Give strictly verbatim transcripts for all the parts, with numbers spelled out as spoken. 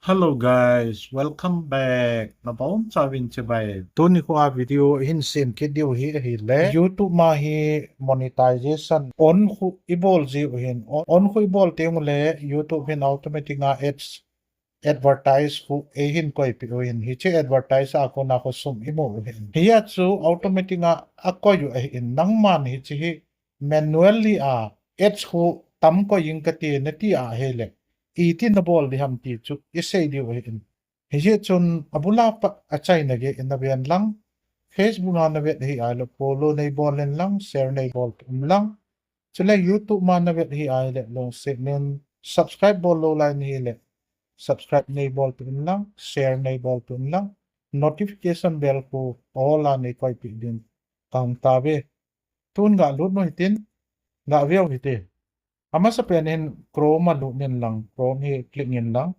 Hello guys, welcome back. Nabonchauvin chibai. Tuni kho a video hin sem kit diu hi ahile, YouTube ma hi monetization on khu ibol jiu hin, on, on khu ibol teng ule YouTube hin automatic a ads, advertise khu eihin koipeh u hin, hiche advertise a kona kho sum imu u hin. Hia chu automatic a akoi u ahin, nangman hiche hi manually a ads khu tam koi ing kati nati ahile, iti nabol ding ham ti chu isei diu ahin. Hijeh chun abula pat achaina gei in naven lang, Facebook a navet hi ahile follow neibol in lang, share neibol in lang. Chule YouTube ma navet hi ahile lungset in subscribe bol lou lai nahile, subscribe neibol in lang, share neibol in lang, notification bell khu all a neikoipeh ding kahung tauve. Tun galut u hitin, gaveu hite. Amasapen in Chrome a lut in lang, Chrome hi click in lang.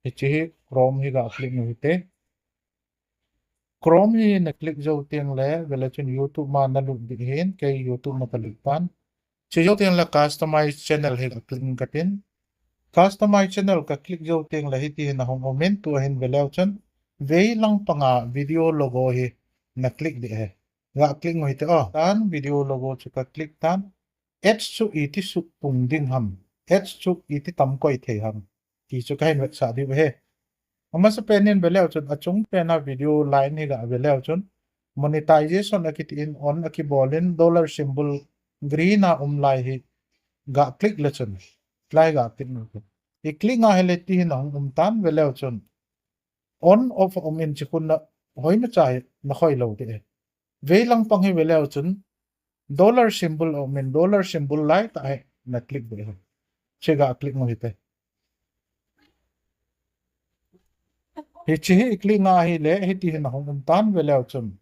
Hiche hi Chrome hi ga click u hite. Chrome hi na click jou teng le, vele chun YouTube ma nalut ding ahin, kei YouTube ma kalut tan. Chujou teng le customize channel hi ga click inge katin. Customize channel ka click jou teng le hiti hin ahung um in, tua hin veleu chun veilang panga video logo hi na click ding ahi. Ga click u hite o. Tan video logo chu ka click tan. Ads chu iti suhpung ding ham, ads chu iti tam koi thei ham ti chu kahin vetsah diu ahi. Amasapen in veleu chun achung pen a video line hi ga veleu chun monetization akiti in on akibol in dollar symbol green a um lai hi ga click le chun, lai ga click u hite. I click a hile hiti hin ahung um tan, veleu chun on off a um in, hiche khu na hoimacha hi nakhoi lou ding ahi. Veilang pang hi veleu chun dollar symbol a um in, dollar symbol laitah hi na click ding ahi. Hiche ga click u hite. Hiche hi i click a hile hiti hin ahung um tan, veleu chun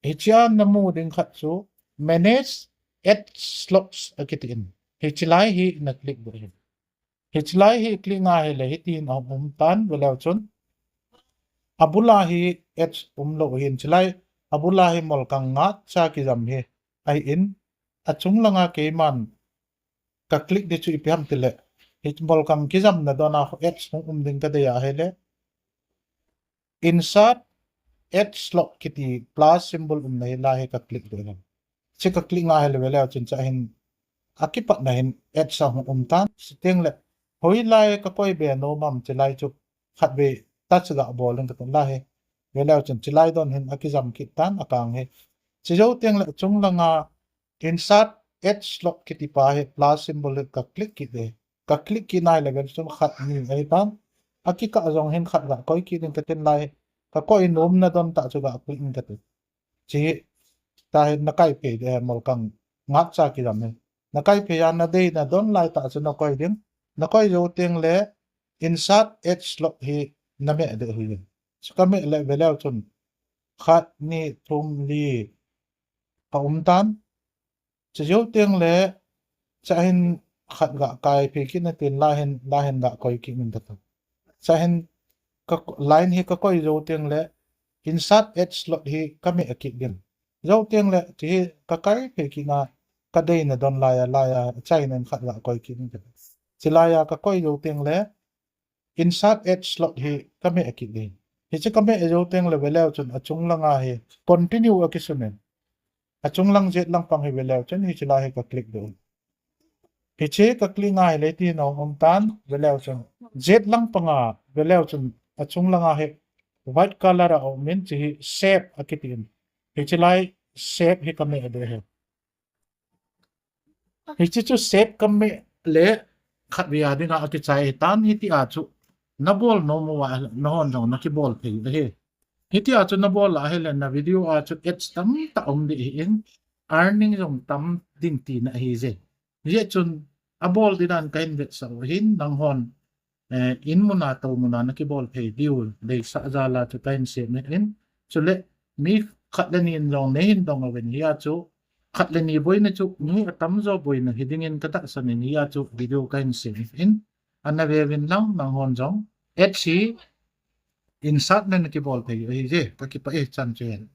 hichea namu ding khat chu manage ad slots akiti in, hiche lai hi na click ding ahi. Hiche lai hi click a hile hiti hin ahung um tan, veleu chun abula hi ads umlou hin, hiche lai abula hi molkang nga cha kijam hi ahin, achung langa keiman ka click ding chu ipi ham tile, hi molkang kijamna dona ads hung um ding kadei ahile, insert ad slot kiti plus symbol umna hi lai hi ka click ding ahi. Hiche ka click a hile veleu chun hichea hin akipatna hin ads ahung um tan, chuteng le hoilai kakoi be nom ham hiche lai chu khatvei touch ga bol inge katin, lai hi veleu chun hiche lai don hin akijam kit tan akang hi. Chujou teng le achung langa insert ad slot kiti pa hi plus symbol hi ka click kit ding ahi. Ka click kit a hile veleu chun khat ni ahi tan. Akikah jong hin khat ga koi kit inge katin, lai hi kakoi nomna don tah chu ga click inge katin. Hiche tah hi nakai phei ding ahi, molkang nga cha kijam hi. Nakai phei a nadeina don laitah chu nakoi ding. Nakoi jou teng le insert ad slot hi nameh ding ahi. Chu kameh le veleu chun khat ni thum li ka um tan. Chujou teng le hichea hin khat ga kai phei kit inge tin, lai hin, lai hin ga koi kit inge katin. Hichea hin ka line hi kakoi jou teng le insert ad slot hi kameh kit ding. Jou teng le hiche hi kakai phei kit a, kadeina don laiya, laiya hichea hin khat ga koi kit inge katin. Hiche laiya kakoi jou teng le insert ad slot hi kameh kit ding. Hiche kameh jou teng le veleu chun achung langa hi continue akisun in, achung lang jet lang pang hi veleu chun hiche lai hi ka click ding. Hiche ka click a hile hiti hin ahung um tan, veleu chun jet lang panga veleu chun achung langa hi white color a um in, hiche hi save akiti in, hiche lai save hi kameh ding ahi. Hiche chu save kameh le khatvei a dinga akichai ahitan, hitia chu nabol nom uva nahon jong nakibol thei u ahi. Hitia chu nabol a ahile na video a chu ads tamtah um ding ahin, earning jong tam ding tina ahije. Hijeh chun abol ding dan kahin vetsah u ahin, nanghon eh, in muna tou muna nakibol thei diu deisah jal a chu kahin sem ahin. Chule mi khat le ni in jong neihin dong uvin, hia chu khat le ni boina chu mi atamjo boina hiding in katahsan in, hia chu video kahin sem ahin. Ana veuvin lang nanghon jong ads hi insert na nakibol thei u ahije, kakipah e, chan chu hen.